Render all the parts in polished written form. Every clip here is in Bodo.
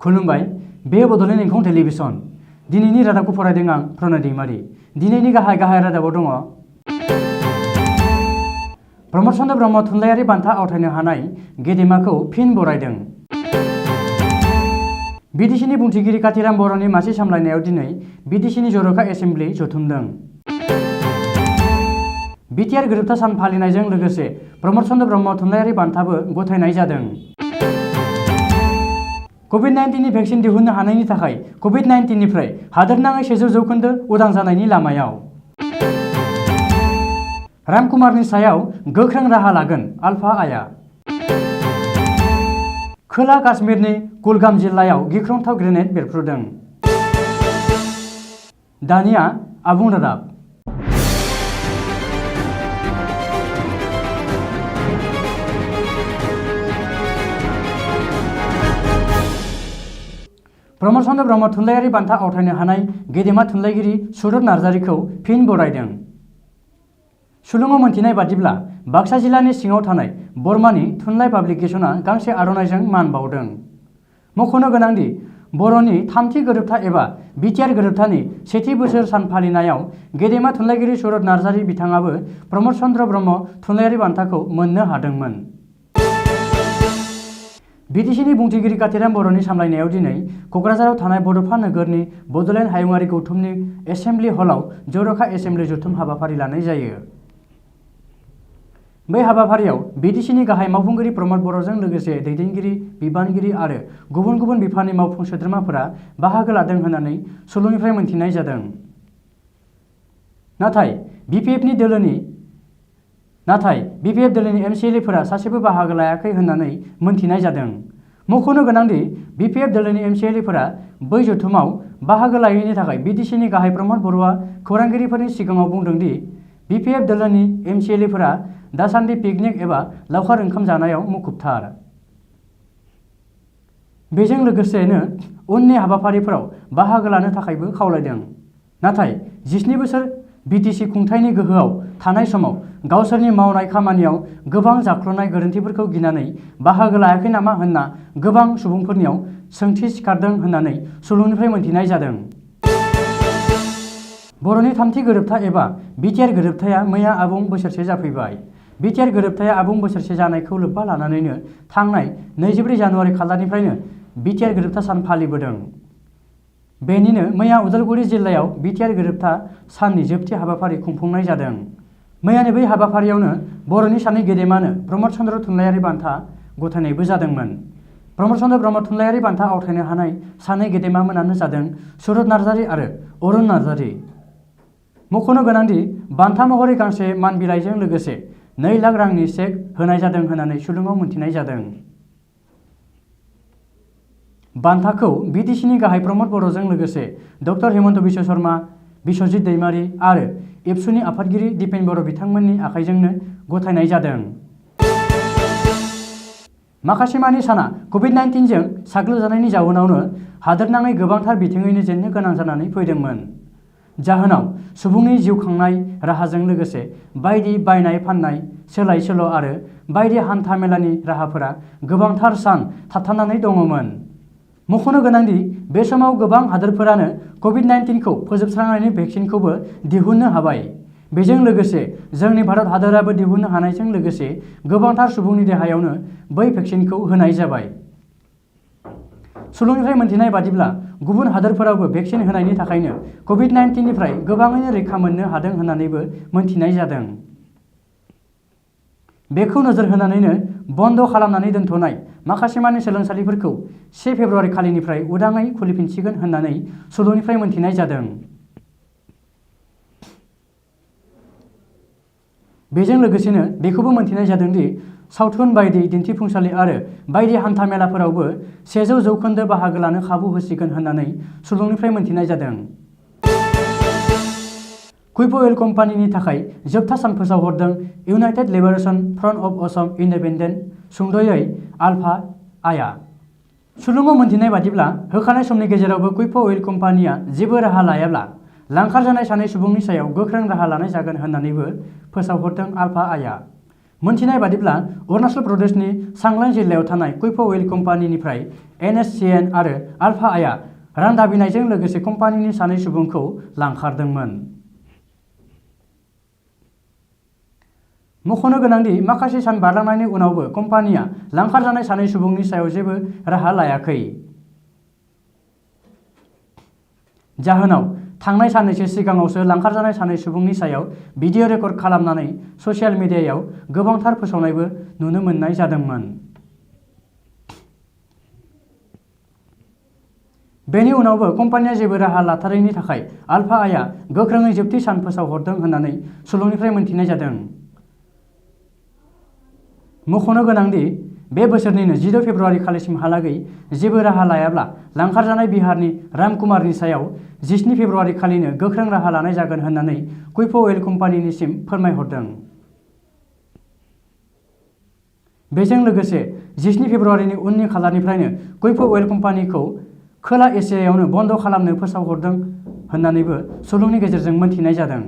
खुलुमबाय, बे बड'लेण्ड इंखं टेलिभिजन। दिनैनि रादाबखौ फरायदों आं प्रणय दैमारि। दिनैनि गाहाय रादाबाव दङ। प्रमद चन्द्र ब्रह्म थुनलाइयारि बान्था आवथायनो हानाय गेदेमाखौ फिन बरायदों। बिटिसिनि बुंथिगिरि कातिराम बर'नि मासि सामलायनायाव दिनै बिटिसिनि जर'खा एसेम्ब्लि जथुमदों। बिटिआर गोरोबथा सान फालिनायजों लोगोसे प्रमद चन्द्र ब्रह्म थुनलाइयारि बान्थाबो गथायनाय जादों। कभिड-19 नि भेक्सिन दिहुननो हानायनि थाखाय कभिड-19 निफ्राय हादोरनाङै 100% उदां जानायनि लामायाव। रामकुमारनि सायाव गोख्रों राहा लागोन आलफा आइआ। खोला काश्मीरनि कुलगाम जिल्लायाव गिख्रंथाव ग्रेनेड बेरफ्रुदों। दानिया आबुं रादाब। प्रमद चन्द्र ब्रह्म थुनलाइयारि बान्था आवथायनो हानाय गेदेमा थुनलाइगिरि सुरत नार्जारिखौ फिन बरायदों। सुलुङाव मोनथिनाय बादिब्ला बाक्सा जिल्लानि सिङाव थानाय बर्मानि थुनलाइ पाब्लिकेशना गांसे आर'नाइजों मान बावदों। मख'नो गोनांदि बर'नि थामथि गोरोबथा एबा बिटिआर गोरोबथानि सेथि बोसोर सान फालिनायाव गेदेमा थुनलाइगिरि सुरत नार्जारि बिथाङाबो प्रमद चन्द्र ब्रह्म थुनलाइयारि बान्थाखौ मोननो हादोंमोन। बिटिसिनि बुंथिगिरि कातिराम बर'नि सामलायनायाव दिनै क'क्राझाराव थानाय बड'फा नोगोरनि बड'लेण्ड हायुङारि गौथुमनि एसेम्ब्लि हलाव जर'खा एसेम्ब्लि जथुम हाबाफारि लानाय जायो। बै हाबाफारियाव बिटिसिनि गाहाय मावफुंगिरि प्रमद बर'जों लोगोसे दैदेनगिरि, बिबानगिरि आरो गुबुन गुबुन बिफाननि मावफुं सोद्रोमाफोरा बाहागो लादों होननानै सुलुंनिफ्राय मोनथिनाय जादों। नाथाय बिपिएफ दोलोनि एमसिएलएफोरा सासेबो बाहागो लायाखै होननानै मोनथिनाय जादों। मख'नो गोनांदि बिपिएफ दोलोनि एमसिएलएफोरा बै जथुमाव बाहागो लायैनि थाखाय बिटिसिनि गाहाय प्रमद बर'आ खौरांगिरिफोरनि सिगाङाव बुंदों दि बिपिएफ दोलोनि एमसिएलएफोरा दासान्दि पिकनिक एबा लावखार ओंखाम जानायाव मुखुबथार। बेजों लोगोसेनो उननि हाबाफारिफोराव बाहागो लानो थाखायबो खावलायदों। नाथाय 17 बोसोर बिटिसि खुंथायनि गोहोआव थानाय समाव गावसोरनि मावनाय खामानियाव गोबां जाख्ल'नाय गोरोन्थिफोरखौ गिनानै बाहागो लायाखै नामा होनना गोबां सुबुंफोरनियाव सोंथि सिखारदों होननानै सुलुंनिफ्राय मोनथिनाय जादों। बर'नि थामथि गोरोबथा एबा बिटिआर गोरोबथाया मैया आबुं बोसोरसे जाफैबाय। बिटिआर गोरोबथाया आबुं बोसोरसे जानायखौ लोब्बा लानानैनो थांनाय 24 जानुवारि खालारनिफ्रायनो बिटिआर गोरोबथा सान फालिबोदों। बेनिनो मैया उदालगुरि जिल्लायाव बिटिआर गोरोबथा साननि जोबथि हाबाफारि खुंफुंनाय जादों। मैयानि बै हाबाफारियावनो बर'नि सानै गेदेमानो प्रमद चन्द्र थुनलाइयारि बान्था गथायनायबो जादोंमोन। प्रमद चन्द्र ब्रह्म थुनलाइयारि बान्था आवथायनो हानाय सानै गेदेमामोनानो जादों सुरत नार्जारि आरो अरुण नार्जारि। मख'नो गोनांदि बान्था महरै गांसे मान बिलाइजों लोगोसे 2 लाख रांनि चेक होनाय जादों होननानै सुलुङाव मोनथिनाय जादों। बान्थाखौ बिटिसिनि गाहाय प्रमद बर'जों लोगोसे डक्टर हेमन्त बिश्व शर्मा, बिश्वजित दैमारि आरो एबसुनि आफादगिरि दिपेन बर' बिथांमोननि आखाइजोंनो गथायनाय जादों। माखासेमानि साना कभिड-19 जों साग्लोबजानायनि जाउनावनो हादोरनाङै गोबांथार बिथिङैनो जेननो गोनां जानानै फैदोंमोन। जाहोनाव सुबुंनि जिउ खांनाय राहाजों लोगोसे बायदि बायनाय फाननाय, सोलाय सोल' आरो बायदि हान्था मेलानि राहाफोरा गोबांथार सान थाबथानानै दङमोन। मख'नो गोनांदि बे समाव गोबां हादोरफोरानो कभिड-19 खौ फोजोबस्रांनायनि भेक्सिनखौबो दिहुननो हाबाय। बेजों लोगोसे जोंनि भारत हादोराबो दिहुननो हानायजों लोगोसे गोबांथार सुबुंनि देहायावनो बै भेक्सिनखौ होनाय जाबाय। सुलुंनिफ्राय मोनथिनाय बादिब्ला गुबुन हादोरफोरावबो भेक्सिन होनायनि थाखायनो कभिड-19 निफ्राय गोबाङैनो रैखा मोननो हादों होननानैबो मोनथिनाय जादों। बेखौ नोजोर होनानैनो बन्द' खालामनानै दोनथ'नाय माखासेमानि सोलोंसालिफोरखौ 1 फेब्रुवारि खालिनिफ्राय उदाङै खुलिफिनसिगोन होननानै सुलुंनिफ्राय मोनथिनाय जादों। बेजों लोगोसेनो बेखौबो मोनथिनाय जादों दि सावथुन बायदि दिन्थिफुंसालि आरो बायदि हान्था मेलाफोरावबो 100% बाहागो लानो खाबु होसिगोन होननानै सुलुंनिफ्राय मोनथिनाय जादों। कुइभ अइल कम्पानिनि थाखाय जोबथा सान फोसावहरदों united liberation front of Assam independent सुंद'यै आलफा आइआ। सुलुङाव मोनथिनाय बादिब्ला होखानाय समनि गेजेरावबो कुइभ अइल कम्पानिया जेबो राहा लायाब्ला लांखारजानाय सानै सुबुंनि सायाव गोख्रों राहा लानाय जागोन होननानैबो फोसावहरदों आलफा आइआ। मोनथिनाय बादिब्ला अरुणाचल प्रदेशनि सांलां जिल्लायाव थानाय कुइफ अइल कम्पानिनिफ्राय NSCN आरो आल्फा आइआ रां दाबिनायजों लोगोसे कम्पानिनि सानै सुबुंखौ लांखारदोंमोन। मख'नो गोनांदि माखासे सान बारलांनायनि उनावबो कम्पानिया लांखारजानाय सानै सुबुंनि सायाव जेबो राहा लायाखै। जाहोनाव थांनाय साननैसो सिगाङावसो लांखारजानाय सानै सुबुंनि सायाव भिडिअ रेकर्ड खालामनानै ससियेल मिडियायाव गोबांथार फोसावनायबो नुनो मोननाय जादोंमोन। बेनि उनावबो कम्पानिया जेबो राहा लाथारैनि थाखाय आल्फा आइआ गोख्रोङै जोबथि सान फोसावहरदों होननानै सुलुंनिफ्राय मोनथिनाय जादों। मख'नो गोनांदि बे बोसोरनिनो 16 फेब्रुआरि खालिसिमहालागै जेबो राहा लायाब्ला लांखारजानाय बिहारनि रामकुमारनि सायाव 17 फेब्रुआरि खालिनो गोख्रों राहा लानाय जागोन होननानै कुइफ अइल कम्पानिनिसिम फोरमायहरदों। बेजों लोगोसे 17 फेब्रुआरिनि उननि खालारनिफ्रायनो कुइफ अइल कम्पानिखौ खोला एसियायावनो बन्द खालामनो फोसावहरदों होननानैबो सुलुंनि गेजेरजों मोनथिनाय जादों।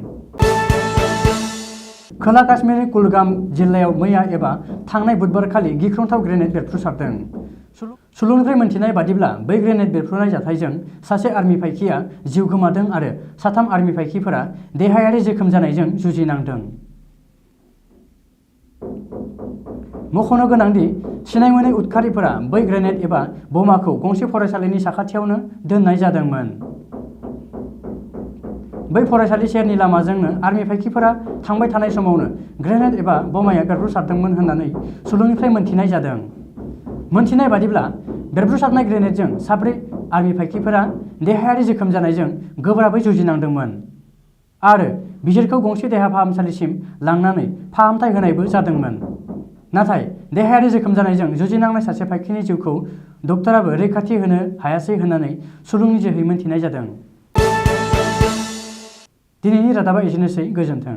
खोला काश्मीरनि कुलगाम जिल्लायाव मैया एबा थांनाय बुधबारखालि गिख्रंथाव ग्रेनेड बेरफ्रुसारदों। सुलुंनिफ्राय मोनथिनाय बादिब्ला बै ग्रेनेड बेरफ्रुनाय जाथायजों सासे आर्मि फाइखिया जिउ गोमादों आरो 3 आर्मि फाइखिफोरा देहायारि जोखोम जानायजों जुजिनांदों। मख'नो गोनांदि सिनाय मोनै उदखारिफोरा बै ग्रेनेड एबा बमाखौ गंसे फरायसालिनि साखाथियावनो दोननाय जादोंमोन। बै फरायसालि सेरनि लामाजोंनो आर्मि फाइखिफोरा थांबाय थानाय समावनो ग्रेनेड एबा बमाया बेरफ्रुसारदोंमोन होननानै सुलुंनिफ्राय मोनथिनाय जादों। मोनथिनाय बादिब्ला बेरफ्रुसारनाय ग्रेनेडजों 4 आर्मि फाइखिफोरा देहायारि जोखोम जानायजों गोब्राबै जुजिनांदोंमोन आरो बिसोरखौ गंसे देहा फाहामसालिसिम लांनानै फाहामथाय होनायबो जादोंमोन। नाथाय देहायारि जोखोम जानायजों जुजिनांनाय सासे फाइखिनि जिउखौ डक्टराबो रैखाथि होनो हायासै होननानै सुलुंनि जोहै मोनथिनाय जादों। दिनैनि रादाबा एसेनोसै। गोजोन्थों।